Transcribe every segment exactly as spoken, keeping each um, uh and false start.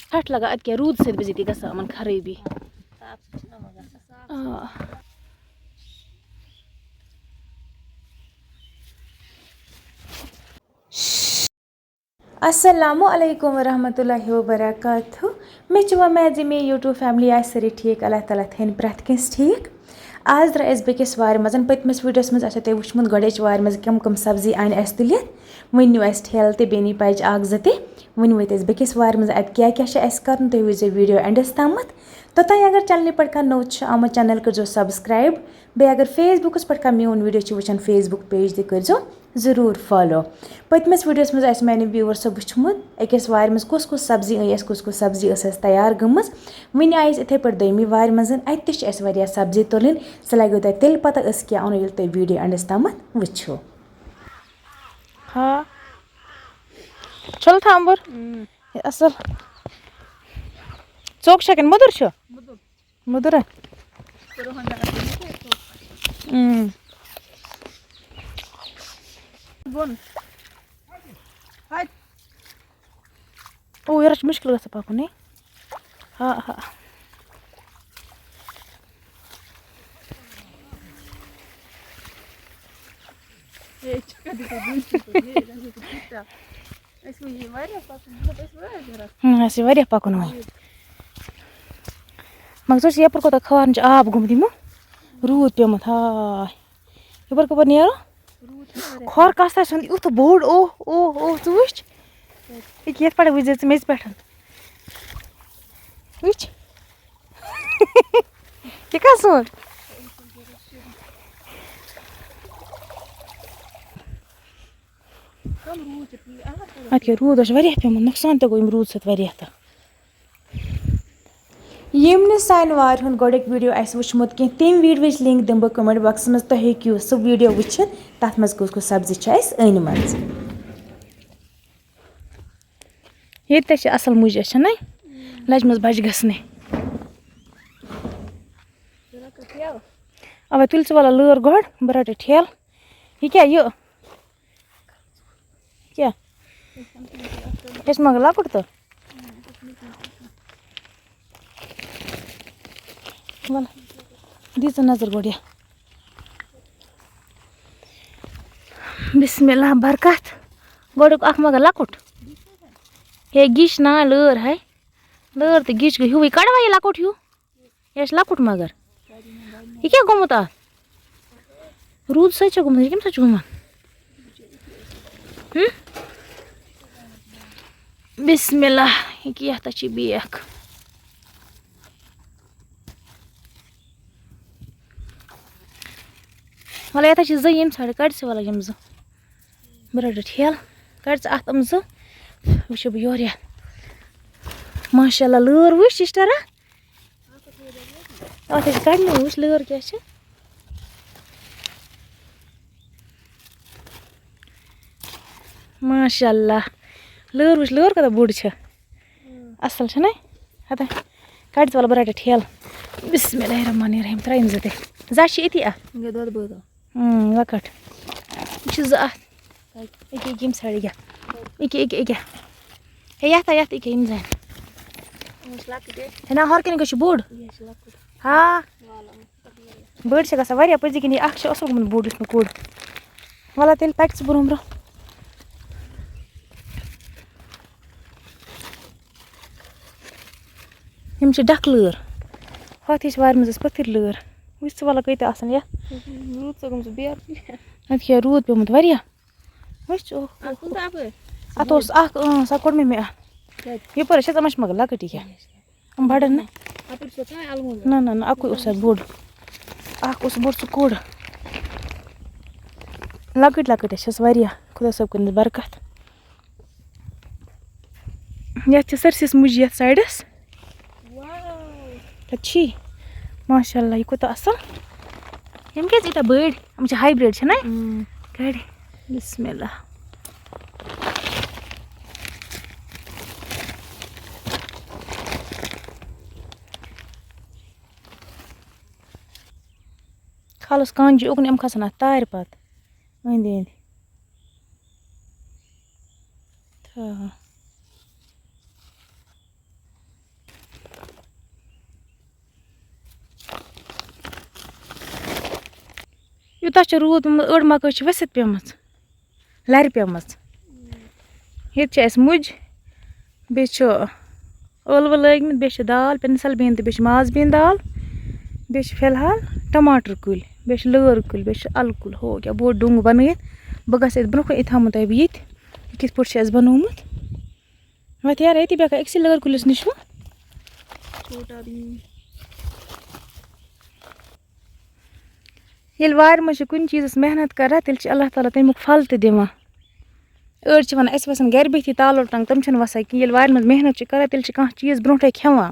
ٹھٹھ لگان، اَدٕ کیٛاہ، روٗد سۭتۍ بِزِتی گژھان یِمَن خرٲبی۔ آ۔ السلام علیکم ورحمۃ اللہ وبرکاتہ۔ مےٚ چھِ وۄمید زِ مےٚ YouTube family آسہِ سٲری ٹھیٖک، اللہ تعالیٰ تھٲیِن پرٛٮ۪تھ کٲنٛسہِ ٹھیٖک۔ آز درٛاے أسۍ بیٚکِس وارِ منٛز۔ پٔتمِس videoہَس منٛز آسیو تۄہہِ وٕچھمُت گۄڈٕنِچ وارِ منٛز کَم کَم سبزی اَنہِ اَسہِ تُلِتھ۔ وٕنہِ نیوٗ اَسہِ ٹھیلہٕ تہِ، بیٚیہِ نی پَچہِ اَکھ زٕ تہِ۔ وٕنہِ وٲتۍ أسۍ بیٚکِس وارِ منٛز۔ اَتہِ کیٛاہ کیٛاہ چھِ اَسہِ کَرُن، تُہۍ وٕچھزیو video endس تامَتھ۔ توٚتام اگر channelہِ پٮ۪ٹھ کانٛہہ نوٚو چھُ آمُت، channel کٔرۍزیو subscribe۔ بیٚیہِ اگر Facebookس پٮ۪ٹھ کانٛہہ میون video چھُ وٕچھان، Facebook page تہِ کٔرۍزیو ضروٗر follow۔ پٔتمِس videoہَس منٛز آسہِ میٛانہِ viewersو وٕچھمُت، أکِس وارِ منٛز کُس کُس سبزی أنۍ اَسہِ، کُس کُس سبزی ٲس اَسہِ تیار گٔمٕژ۔ وٕنہِ آیہِ أسۍ یِتھَے پٲٹھۍ دوٚیمہِ وارِ منٛز۔ اَتہِ تہِ چھِ اَسہِ واریاہ سبزی تُلٕنۍ۔ سۄ لَگیو تۄہہِ تیٚلہِ پَتہ أسۍ کیٛاہ اَنو، ییٚلہِ تُہۍ video endس تامَتھ وٕچھِو۔ ہا۔ چھَلہٕ تھامبُر۔ اۭں۔ یہِ اَصٕل۔ ژوٚک چھا کِنہٕ مٔدٕر چھُ؟ مٔدٕرا؟ اۭں۔ بۄن۔ ہَتہِ۔ او، یورٕ چھُ مُشکِل گژھان پَکُن، ہے۔ ہا، ہا۔ ہے، یہِ چھُ کَتہِ گژھان؟ بۄن چھُ یہِ، یہِ چھُ فِٹا۔ اَسہِ وۄنۍ یہِ واریاہ پَکُن، مطلب، اَسہِ واریاہ ضوٚرَتھ۔ ہُم، اَسہِ چھِ واریاہ پَکُن وۄنۍ۔ مگر ژٕ وٕچھ، یَپٲرۍ کوٗتاہ کھارُن چھُ آب گوٚمُت یِمو روٗد پیوٚمُت۔ ہاے، یَپٲرۍ کَپٲرۍ نیرو؟ روٗد چھُ واریاہ۔ کھۄر کَس تام چھُنہٕ یُتھ بوٚڑ، اوہ، اوہ، اوہ، ژٕ وٕچھ۔ ییٚکیٛاہ یَتھ پٮ۪ٹھ وٕچھ زِ ژٕ میٚژِ پٮ۪ٹھ۔ وٕچھ۔ یہِ کَس سُنٛد؟ اَدٕ کیٛاہ، روٗد اوس واریاہ پیوٚمُت، نۄقصان تہِ گوٚو اَمہِ روٗد سۭتۍ واریاہ تہٕ۔ ییٚمۍ نہٕ سانہِ وارِ ہُنٛد گۄڈٕنیُک video آسہِ وٕچھمُت کینٛہہ، تَمہِ videoٕچ link دِمہٕ بہٕ comment boxس منٛز، تُہۍ ہیٚکِو سُہ video وٕچھِتھ، تَتھ منٛز کُس کُس سبزی چھِ اَسہِ أنۍ مٕژ۔ ییٚتہِ تہِ چھِ اَصٕل مُجہِ، چھَنَے؟ لَجہِ منٛز بَجہِ گژھنَے۔ اَوَے تُلۍ ژٕ وَلہٕ لٲر گۄڈٕ، بہٕ رَٹہٕ ٹھیلہٕ۔ یہِ کیٛاہ یہِ؟ کیٛاہ؟ یہِ چھُ مگر لۄکُٹ تہٕ۔ وَلہٕ، دِ ژٕ نظر گۄڈٕ یہِ۔ بسم اللہ، برکت۔ گۄڈٕنیُک اکھ مگر لۄکُٹ۔ ہے، گِچ نا لٲر ہے۔ لٲر تہٕ گِچ گٔے ہیوٗوٕے۔ کڑوا یہِ لۄکُٹ ہیوٗ؟ یہِ چھُ لۄکُٹ مگر۔ یہِ کیٛاہ گوٚمُت اَتھ؟ روٗد سۭتۍ چھا گوٚمُت؟ یہِ کَمہِ سۭتۍ چھُ گوٚمُت؟ ہُم؟ بسم اللہ۔ یہِ کیٛاہ تَتھ چھِ بیکھ؟ وَلہٕ یَتھ حظ چھِ زٕ یِم ژھانٛڈٕ، کَڑ ژٕ وَلہٕ یِم زٕ۔ بہٕ رَٹہٕ ٹھیلہٕ، کَڑ ژٕ اَتھ یِم زٕ۔ وٕچھو بہٕ یورٕ یَتھ۔ ماشاء اللہ، لٲر وٕچھ، یہِ چھِ ٹَران۔ اَتھ حظ چھِ کَڑنہِ، وٕچھ لٲر کیٛاہ چھِ۔ ماشاء اللہ۔ لٲر وٕچھ، لٲر کوٗتاہ بوٚڑ چھِ۔ اَصٕل چھَنَے؟ ہَتہ۔ کَڑ ژٕ وَلہٕ بہٕ رَٹہٕ ٹھیلہٕ۔ بسم اللہ الرحمن الرحیم۔ ترٛٲیِن زٕ تہِ۔ زٕ چھِ أتی اَتھ۔ یہِ دۄد بٲتل۔ اۭں، لۄکٕٹ۔ یہِ چھِ زٕ اَتھ۔ أکیٛاہ، أکیٛاہ، ییٚمہِ سایڈٕ ییٚکیٛاہ۔ أکیٛاہ، أکیٛاہ، أکیٛاہ۔ ہے، یَتھ ہا، یَتھ أکیٛاہ، یِم زَن۔ یِم چھِ لۄکٕٹۍ۔ ہے، نہ، ہۄرٕ کَنہِ گوٚو چھُ بوٚڑ۔ یہِ چھُ لۄکُٹ۔ ہا۔ والُن۔ بٔڑۍ چھِ گژھان واریاہ، پٔزی کِنۍ یہِ اَکھ چھِ اَصٕل گوٚمُت بوٚڑ، یُس مےٚ کوٚڑ۔ وَلہٕ تیٚلہِ پَکہِ ژٕ برٛونٛہہ برٛونٛہہ۔ یِم چھِ ڈَکھ لٲر۔ ہۄتھ ہِش وارِ منٛز ٲس پٔتھٕر لٲر۔ وٕچھ ژٕ وَلہٕ کۭتیٛاہ آسَن یَتھ۔ روٗد سا گوٚمُت بیٚیہِ۔ اَدٕ کیٛاہ، روٗد پیوٚمُت واریاہ۔ وٕچھ، اوہ، اوہ، اَتھ کُن تہٕ اَپٲرۍ۔ اَتھ اوس اَکھ، اۭں، سۄ کوٚڑ مےٚ مےٚ اَتھ۔ کَتہِ؟ یَپٲرۍ حظ چھَس، یِمَن چھِ مگر لۄکٕٹۍ ییٚکیٛاہ۔ یِم بَڑَن نہ۔ اَپٲرۍ چھُ کانٛہہ اَلوُنٛد۔ نہ، نہ، نہ، اَکُے اوس اَتھ بوٚڑ۔ اَکھ اوس بوٚڑ، سُہ کوٚڑ۔ لۄکٕٹۍ لۄکٕٹۍ حظ چھَس واریاہ۔ خۄدا صٲب کٔرِنَس برکت۔ یَتھ چھِ سٲرسٕے مُجہِ یَتھ سایڈَس۔ واو۔ تَتہِ چھی۔ ماشاء اللہ، یہِ کوٗتاہ اَصٕل۔ یِم کیٛازِ ییٖتیٛاہ بٔڑۍ؟ یِم چھِ hybrid، چھِنہ؟ اۭں۔ کَڑِ۔ بسم اللہ۔ کھالَس کانجہِ اُکُن، یِم کھسَن اَتھ تارِ پَتہٕ أنٛدۍ أنٛدۍ۔ آ۔ یوٗتاہ چھُ روٗد پیوٚمُت، أڑ مکٲے چھِ ؤسِتھ پیٚمٕژ، لَرِ پیٚمٕژ۔ ییٚتہِ چھِ اَسہِ مُج، بیٚیہِ چھُ ٲلوٕ لٲگمٕتۍ، بیٚیہِ چھِ دال، pencil bean تہٕ بیٚیہِ چھِ ماز bean دال، بیٚیہِ چھِ فی الحال ٹماٹر کُلۍ، بیٚیہِ چھِ لٲر کُلۍ، بیٚیہِ چھِ اَلہٕ کُل۔ ہو، کیٛاہ بوٚڑ ڈوٚنٛگ بَنٲیِتھ۔ بہٕ گژھٕ ییٚتہِ برٛونٛہہ کُن، ییٚتہِ تھاومو تۄہہِ بہٕ یہِ تہِ، یہِ کِتھ پٲٹھۍ چھِ اَسہِ بَنومُت۔ وۄنۍ تھٲے یارٕ أتی بیٚہہ أکسٕے لٲر کُلِس نِش وۄنۍ۔ چھوٹا بھیم۔ ییٚلہِ وارِ منٛز چھِ کُنہِ چیٖزَس محنت کران، تیٚلہِ چھِ اللہ تعالیٰ تَمیُک پھل تہِ دِوان۔ أڑۍ چھِ وَنان، اَسہِ وَسَن گَرِ بِہتھٕے تالو ٹنٛگ، تِم چھِنہٕ وَسان کِہیٖنۍ۔ ییٚلہِ وارِ منٛز محنت چھِ کران، تیٚلہِ چھِ کانٛہہ چیٖز برونٛٹھَے کھٮ۪وان۔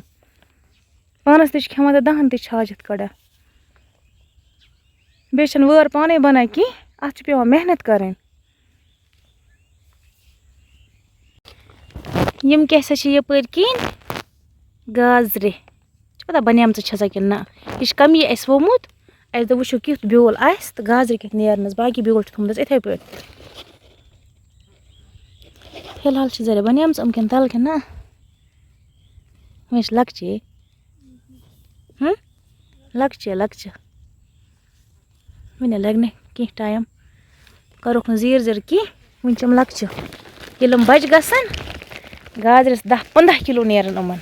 پانَس تہِ چھِ کھٮ۪وان تہٕ دَہَن تہِ چھِ حاجت کَڑان۔ بیٚیہِ چھَنہٕ وٲر پانَے بَنان کینٛہہ، اَتھ چھِ پٮ۪وان محنت کَرٕنۍ۔ یِم کیٛاہ سا چھِ یَپٲرۍ کِنۍ گازرِ؟ چھِ پَتہ بَنیمژٕ چھےٚ سا کِنہٕ نہ؟ یہِ چھِ کَمی اَسہِ ووٚمُت۔ اَسہِ دوٚپ وٕچھو کیُتھ بیول آسہِ تہٕ گازرِ کِتھ نیرنَس۔ باقٕے بیول چھُ تھوٚمُت اَسہِ یِتھَے پٲٹھۍ۔ فی الحال چھِ زَرِ بَنیمژٕ یِم کِنہٕ تَلہٕ کِنہٕ نہ؟ وۄنۍ چھِ لۄکچے۔ ہہ؟ لۄکچے، لۄکچہِ۔ وٕنہِ لَگہِ نہٕ کینٛہہ ٹایم۔ کَرُکھ نہٕ زیٖر زیٖر کینٛہہ، وٕنہِ چھِ یِم لۄکچہِ۔ ییٚلہِ یِم بَجہِ گژھن، گازرٮ۪س دَہ پنٛداہ کِلوٗ نیرَن یِمَن۔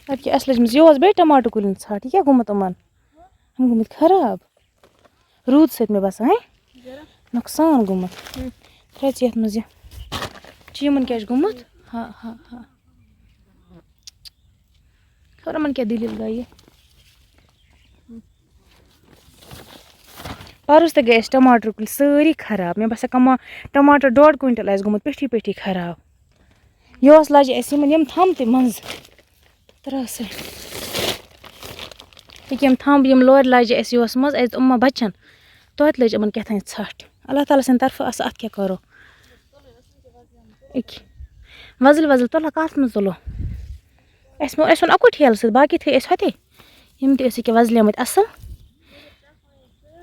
اَدٕ کیٛاہ، اَسہِ لٔجمٕژ یِہُس بیٚیہِ ٹماٹر کُلٮ۪ن ژھَٹھ۔ یہِ کیٛاہ گوٚمُت یِمَن؟ یِم گٔمٕتۍ خراب۔ روٗد سۭتۍ مےٚ باسان، ہے؟ نۄقصان گوٚمُت۔ ہُم۔ ترٛےٚ ژٕ یَتھ منٛز یہِ۔ چھِ یِمَن کیٛاہ چھُ گوٚمُت؟ ہا، ہا، ہا۔ خبر یِمَن کیٛاہ دٔلیٖل گٔیہِ۔ پَرُس تہِ گٔے اَسہِ ٹماٹر کُلۍ سٲری خراب۔ مےٚ باسان کَما ٹماٹر ڈۄڈ کویِنٹَل آسہِ گوٚمُت پیٚٹھی پیٚٹھی خراب۔ یِہُس لَجہِ اَسہِ یِمَن یِم تھَم تہِ منٛزٕ۔ ترٛاو سا۔ ییٚکیٛاہ یِم تھَم، یِم لورِ لَجہِ اَسہِ یِہُس منٛز، اَسہِ دوٚپ یِمَن بَچَن، توتہِ لٔج یِمَن کیٛاہ تام ژھَٹھ۔ اللہ تعالیٰ سٕنٛدِ طرفہٕ آسہٕ، اَتھ کیٛاہ کَرو؟ أکہِ۔ وۄزٕلۍ وۄزٕلۍ تُلہٕ ہا کَتھ منٛز تُلو؟ اَسہِ مو-، اَسہِ اوٚن اَکُے ٹھیلہٕ سۭتۍ، باقٕے تھٲے اَسہِ ہوٚتے۔ یِم تہِ ٲسۍ ییٚکیٛاہ وۄزلیمٕتۍ اَصٕل۔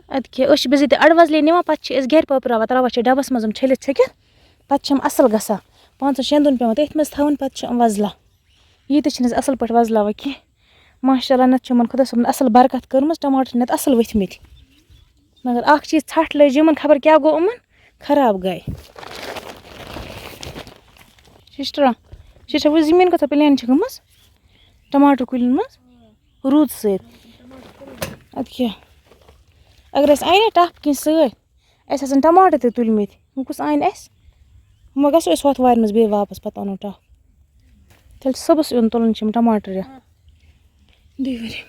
اَدٕ کیٛاہ، أسۍ چھِ بِذٲتی اَڑٕ وۄزلے نِوان، پَتہٕ چھِ أسۍ گَرِ پٲپراوان، ترٛاوان چھِ ڈَبَس منٛز یِم چھٔلِتھ ژھٔکِتھ، پَتہٕ چھِ یِم اَصٕل گژھان۔ پانٛژَن شٮ۪ن دۄہَن پٮ۪وان تٔتھۍ منٛز تھاوٕنۍ، پَتہٕ چھِ یِم وۄزلان۔ ییٖتِس چھِنہٕ أسۍ اَصٕل پٲٹھۍ وۄزلاوان کینٛہہ۔ ماشاء اللہ، نَتہٕ چھُ یِمَن خۄدا صٲبَن اَصٕل برکت کٔرمٕژ، ٹماٹر چھِ نَتہٕ اَصٕل ؤتھۍ مٕتۍ۔ مگر اَکھ چیٖز ژھَٹھ لٔج یِمَن، خبر کیٛاہ گوٚو یِمَن، خراب گٔے۔ سِسٹرا، سِسٹر، وٕچھ زٔمیٖن کۭژاہ plain چھِ گٔمٕژ ٹماٹر کُلٮ۪ن منٛز روٗد سۭتۍ۔ اَدٕ کیٛاہ، اگر اَسہِ اَنے ٹَپھ کینٛہہ سۭتۍ، اَسہِ آسَن ٹماٹر تہِ تُلۍ مٕتۍ۔ وۄنۍ کُس اَنہِ اَسہِ؟ وۄنۍ گژھو أسۍ ہۄتھ وارِ منٛز بیٚیہِ واپَس، پَتہٕ اَنو ٹَپھ۔ تیٚلہِ چھِ صُبحَس یُن تُلُن چھِ یِم ٹماٹر یا۔ دِیِو ؤری۔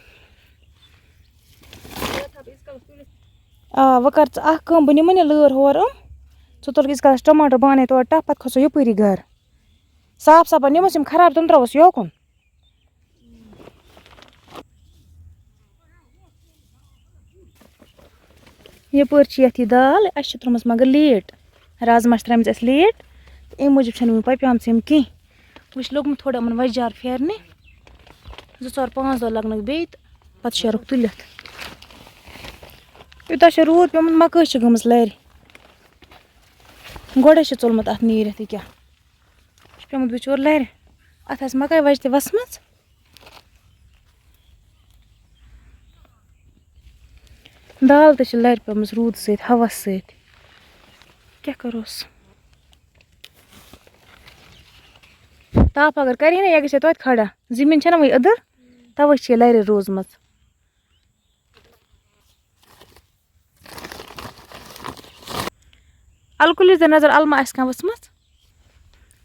آ، وۄنۍ کَر ژٕ اَکھ کٲم، بہٕ نِمَن یہِ لٲر ہورٕ یِم۔ ژٕ تُلکھ ییٖتِس کالَس ٹماٹر، بہٕ اَنَے تورٕ ٹَپھ، پَتہٕ کھسو یَپٲری گَرٕ۔ صاف صاف نِمَس، یِم خراب تِم ترٛاوَس یوکُن۔ یَپٲرۍ چھِ یَتھ یہِ دال، اَسہِ چھِ ترٛٲومٕژ مگر late۔ رازما چھِ ترٛٲومٕژ اَسہِ late، تہٕ اَمہِ موٗجوٗب چھَنہٕ وٕنہِ پَپیمژٕ یِم کینٛہہ۔ وۄنۍ چھِ لوٚگمُت تھوڑا یِمَن وۄزجار پھیرنہِ۔ زٕ ژور پانٛژھ دۄہ لَگنَکھ بیٚیہِ، تہٕ پَتہٕ شیرُکھ تُلِتھ۔ یوٗتاہ چھُ روٗد پیوٚمُت، مَکٲے چھِ گٔمٕژ لَرِ۔ گۄڈَے چھِ ژوٚلمُت اَتھ نیٖرِتھ یہِ کیٛاہ۔ یہِ چھُ پیوٚمُت بِچور لَرِ۔ اَتھ آسہِ مَکاے وَچہِ تہِ وَسمٕژ۔ دال تہِ چھِ لَرِ پیٚمٕژ روٗدٕ سۭتۍ، ہَوَس سۭتۍ۔ کیٛاہ کَروس؟ تاپھ اگر کَرِ ہے نا، یہِ گژھِ ہے توتہِ کھڑا۔ زٔمیٖن چھَنہ وۄنۍ أدٕر، تَوَے چھِ یہِ لَرِ روٗزمٕژ۔ اَلہٕ کُلِس دِ نظر، اَلہٕ ما آسہِ کانٛہہ ؤژھمٕژ؟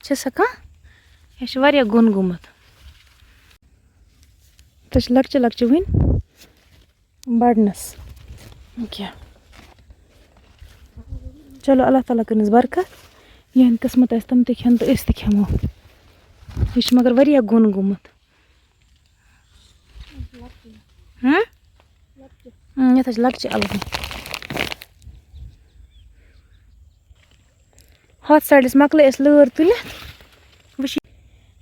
چھِ سا کانٛہہ؟ یہِ چھِ واریاہ گوٚن گوٚمُت۔ تَتھ چھِ لۄکچہِ لۄکچہِ وٕنہِ بَڑنَس۔ کیٛاہ؟ چلو، اللہ تعالیٰ کٔرِنَس برکت۔ یِہٕنٛدۍ قٕسمَت آسہِ، تِم تہِ کھٮ۪ن تہٕ أسۍ تہِ کھٮ۪مو۔ یہِ چھُ مگر واریاہ گوٚن گوٚمُت۔ ہہ؟ اۭں، یَتھ حظ چھِ لۄکچہِ اَلہٕ۔ ہۄتھ سایڈَس مۄکلٲے اَسہِ لٲر تُلِتھ۔ وٕچھ،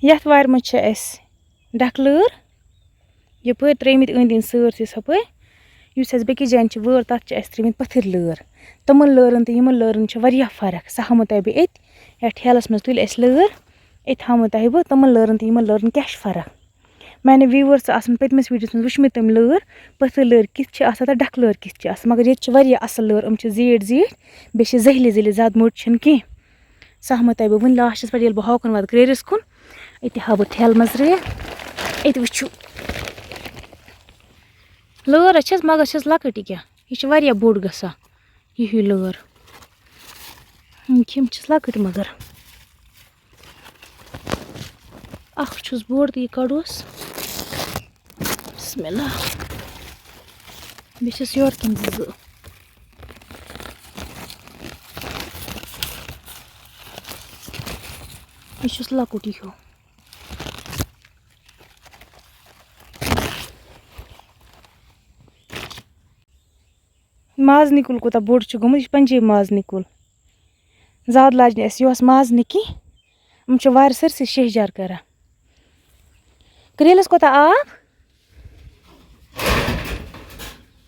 یَتھ وارِ منٛز چھِ اَسہِ ڈَکھٕ لٲر یَپٲرۍ ترٛٲیمٕتۍ أنٛدۍ أنٛدۍ سٲرسٕے ژھۄپٲرۍ۔ یُس اَسہِ بیٚکِس جایہِ چھِ وٲر، تَتھ چھِ اَسہِ ترٛٲومٕتۍ پٔتھٕرۍ لٲر۔ تِمَن لٲرَن تہٕ یِمَن لٲرَن چھِ واریاہ فرق۔ سۄ ہاومو تۄہہِ بہٕ أتۍ، یَتھ ٹھیلَس منٛز تُلۍ اَسہِ لٲر، أتۍ ہاومو تۄہہِ بہٕ تِمَن لٲرَن تہٕ یِمَن لٲرَن کیٛاہ چھِ فرق۔ میٛانہِ viewers آسَن پٔتمِس videoس منٛز وٕچھمٕتۍ تِم لٲر، پٔتھٕر لٲر کِژھ چھِ آسان تہٕ ڈَکھٕ لٲر کِژھ چھِ آسان، مگر ییٚتہِ چھِ واریاہ اَصٕل لٲر، یِم چھِ زیٖٹھۍ زیٖٹھۍ، بیٚیہِ چھِ زٔہلہِ زٔلہِ، زیادٕ موٚٹ چھِنہٕ کینٛہہ۔ سۄ ہاومو تۄہہِ بہٕ وٕنہِ lastس پٮ۪ٹھ، ییٚلہِ بہٕ ہاکَن واتہٕ کریٖرَس کُن، أتی ہاوٕ بہٕ ٹھیلہٕ منٛز رٲوِتھ۔ أتی وٕچھِو۔ لٲر حظ چھَس، مگر چھَس لۄکٕٹ یہِ کیٛاہ۔ یہِ چھِ واریاہ بوٚڑ گژھان، یہِ ہیوٗ لٲر۔ یِم چھِ، یِم چھِس لۄکٕٹۍ مگر۔ اَکھ چھُس بوٚڑ تہٕ یہِ کَڑوس۔ بسم اللہ۔ بیٚیہِ چھِس یورٕ کِنۍ زٕ۔ یہِ چھُس لۄکُٹ یہِ ہیوٗ۔ مازنہِ کُل کوٗتاہ بوٚڑ چھُ گوٚمُت، یہِ چھُ پنجٲبۍ مازنہِ کُل۔ زیادٕ لاجہِ نہٕ اَسہِ یۄہس مازنہِ کینٛہہ، یِم چھِ وارِ سٲرسٕے شیہجار کران۔ کریلس کوٗتاہ آب؟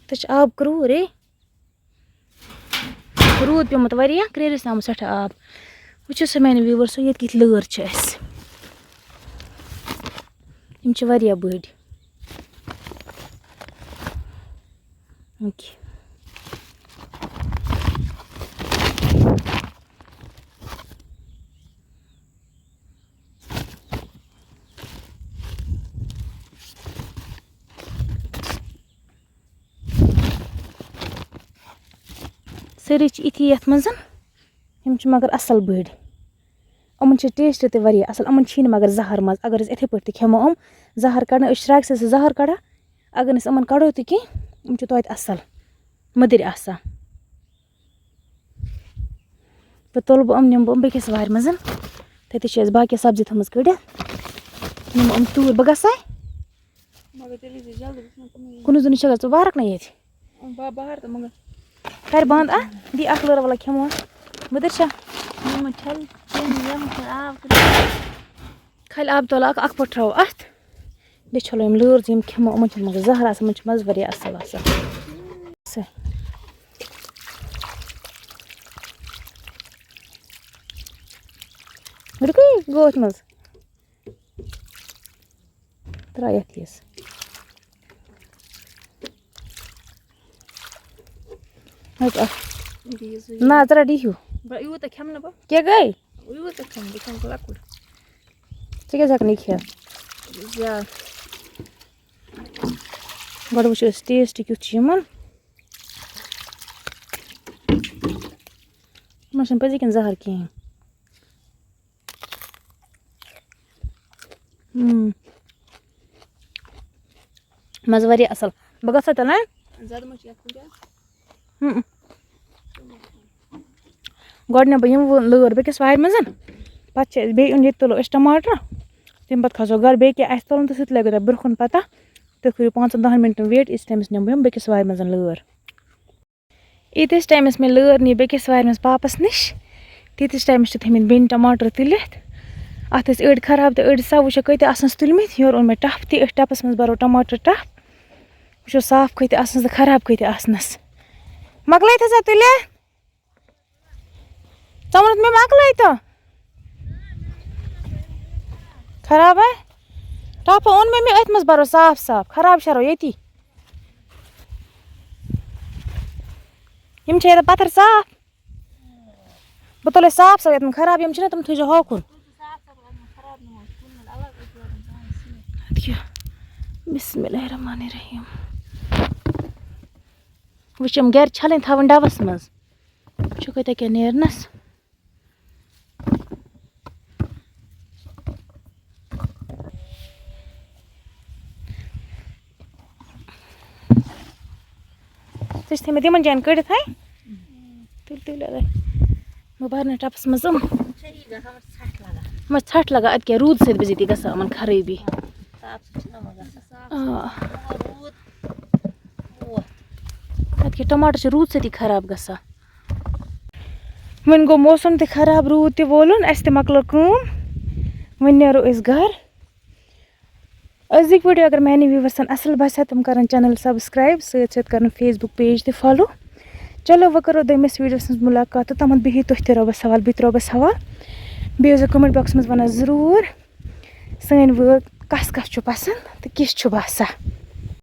تَتھ چھُ آب کرٛوٗر، ہے۔ روٗد پیوٚمُت واریاہ، کریلس تہِ آمُت سٮ۪ٹھاہ آب۔ وٕچھِو سا میانہِ viewers، ییٚتہِ کِتھ لٲر چھِ اَسہِ۔ یِم چھِ واریاہ بٔڑۍ۔ Okay۔ سٲری چھِ یِتھی یَتھ منٛز، یِم چھِ مگر اَصٕل بٔڑۍ۔ یِمَن چھِ taste تہِ واریاہ اَصٕل، یِمَن چھی نہٕ مگر زَہر منٛز۔ اگر أسۍ یِتھَے پٲٹھۍ تہِ کھٮ۪مو یِم، زَہر کَڑنہٕ، أسۍ چھِ شرٛاکہِ سۭتۍ سُہ زَہر کَڑان۔ اگر نہٕ أسۍ یِمَن کَڑو تہِ کینٛہہ، یِم چھِ توتہِ اَصٕل، مٔدٕرۍ آسان۔ پَتہٕ تُلہٕ بہٕ یِم، نِمہٕ بہٕ یِم بیٚکِس وارِ منٛز۔ تَتہِ چھِ اَسہِ باقٕے سبزی تھٲومٕژ کٔڑِتھ، نِمہٕ یِم توٗرۍ۔ بہٕ گژھٕ سا؟ مگر تیٚلہِ یی زِ جلدی، بہٕ چھَس نہٕ کُنُے یوت۔ کُنُے زوٚنٕے چھَکھ ژٕ وارَکھ نہ ییٚتہِ؟ اۭں، بہٕ ہا بہار تہٕ مگر۔ کَرِ بنٛد اَتھ، دی اَکھ لٲر وَلا کھٮ۪مو۔ مٔدٕر چھا؟ یِمَن چھَل، یِم، یِم چھِ آب کٔرِتھ۔ کھَلہِ آب تُلہٕ اَکھ، اَکھ پٲٹھۍ ترٛاوو اَتھ۔ بیٚیہِ چھَلو یِم لٲر زِ یِم کھٮ۪مو، یِمَن چھِنہٕ مگر زَہر آسان، یِمَن چھِ مَزٕ واریاہ اَصٕل آسان۔ سُہ۔ رُکٕے گوتھ منٛز۔ ترٛاو یَتھ یِس۔ حظ، اَتھ۔ دِیِو سا یہِ۔ نہ، ژٕ رَٹ یہِ ہیوٗ۔ بہٕ یوٗتاہ کھٮ۪مہٕ نہٕ بہٕ۔ کیٛاہ گٔے؟ یوٗتاہ کھٮ۪مہٕ، بہٕ کھٮ۪مہٕ لۄکُٹ۔ ژٕ کیٛازِ ہٮ۪کہٕ نہٕ یہِ کھٮ۪تھ؟ زیادٕ۔ گۄڈٕ وٕچھو أسۍ taste کیُتھ چھُ یِمَن۔ یِمَن چھِنہٕ پٔزی کِنۍ زَہر کِہیٖنۍ۔ اۭں۔ مَزٕ واریاہ اَصٕل۔ بہٕ گژھا تیٚلہِ، ہاں؟ زیادٕ ما چھِ یَتھ کُنہِ جایہِ؟ اۭں۔ گۄڈٕ نِمہٕ بہٕ یِم وٲ-، لٲر بیٚکِس وارِ منٛز۔ پَتہٕ چھِ اَسہِ بیٚیہِ یُن، ییٚتہِ تُلو أسۍ ٹماٹر۔ تَمہِ پَتہٕ کھسو گرٕ، بیٚیہِ کیٛاہ آسہِ تُلُن تہٕ سُہ تہِ لَگہِ تۄہہِ برٛونٛہہ کُن پَتہ۔ تُہۍ کٔرِو پانٛژَن دَہَن مِنٹَن wait، ییٖتِس ٹایمَس نِمہٕ بہٕ یِم بیٚکِس وارِ منٛز لٲر۔ ییٖتِس ٹایمَس مےٚ لٲر نی بیٚکِس وارِ منٛز پاپَس نِش، تیٖتِس ٹایمَس چھِ تھٲیمٕتۍ بیٚنہِ ٹماٹر تُلِتھ۔ اَتھ ٲسۍ أڑۍ خراب تہٕ أڑۍ صاف، وٕچھو کۭتیٛاہ آسنَس تُلمٕتۍ۔ یورٕ اوٚن مےٚ ٹَپھ تہِ، أتھۍ ٹَپَس منٛز بَرو ٹماٹر ٹَپھ۔ وٕچھو صاف کۭتیٛاہ آسنَس تہٕ خراب کۭتیٛاہ آسنَس۔ مۄکلٲیِتھ ہسا تُلِتھ۔ ژٕ ووٚنُتھ مےٚ مۄکلٲیِتھ۔ خراب ہا؟ ٹَپھ اوٚن مےٚ، مےٚ أتھۍ منٛز بَرو صاف صاف، خراب شَرو ییٚتی۔ یِم چھِ ییٚتہِ پَتھَر صاف۔ بہٕ تُلے صاف صاف یَتھ منٛز، خراب یِم چھِنہ تِم تھٲیزیو ہوکُن۔ اَدٕ کیٛاہ؟ بسم اللہ الرحمن الرحیم۔ وٕچھ یِم گَرِ چھَلٕنۍ تھاوٕنۍ ڈَبَس منٛز۔ وٕچھو کۭتیٛاہ کیٛاہ نیرنَس۔ ژےٚ چھِ تھٲیمٕتۍ یِمَن جایَن کٔڑِتھ، ہاے؟ تُلۍ، تُلۍ، اَدَے۔ بہٕ بَرٕ نہٕ ٹَپَس منٛز یِم۔ چھےٚ یی گژھان، وۄنۍ ژھَٹھ لَگان۔ وۄنۍ ژھَٹھ لَگان، اَدٕ کیٛاہ، روٗد سۭتۍ بِزٲتی گژھان یِمَن خرٲبی۔ صاف سُتھ چھُنہ وۄنۍ گژھان۔ آ۔ روٗد۔ اَدٕ کیٛاہ، ٹماٹر چھِ روٗد سۭتی خراب گژھان۔ وۄنۍ گوٚو موسم تہِ خراب، روٗد تہِ وولُن، اَسہِ تہِ مۄکلٲو کٲم۔ وۄنۍ نیرو أسۍ گَرٕ۔ أزِکۍ video اگر میانہِ viewersن اصل باسیو، تِم کرن channel subscribe، سۭتۍ سۭتۍ کرن Facebook page تہِ follow۔ چلو، وۄنۍ کرو دوٚیمِس videoس منٛز مُلاقات، تہٕ تامَتھ بِہِو تُہۍ تہِ رۄبَس حوال، بہٕ تہِ رۄبَس حوال۔ بیٚیہِ ٲسۍزیو comment boxس منٛز وَنان ضروٗر، سٲنۍ vlog کَس کَس چھُ پسنٛد تہٕ کِژھ چھُ باسان۔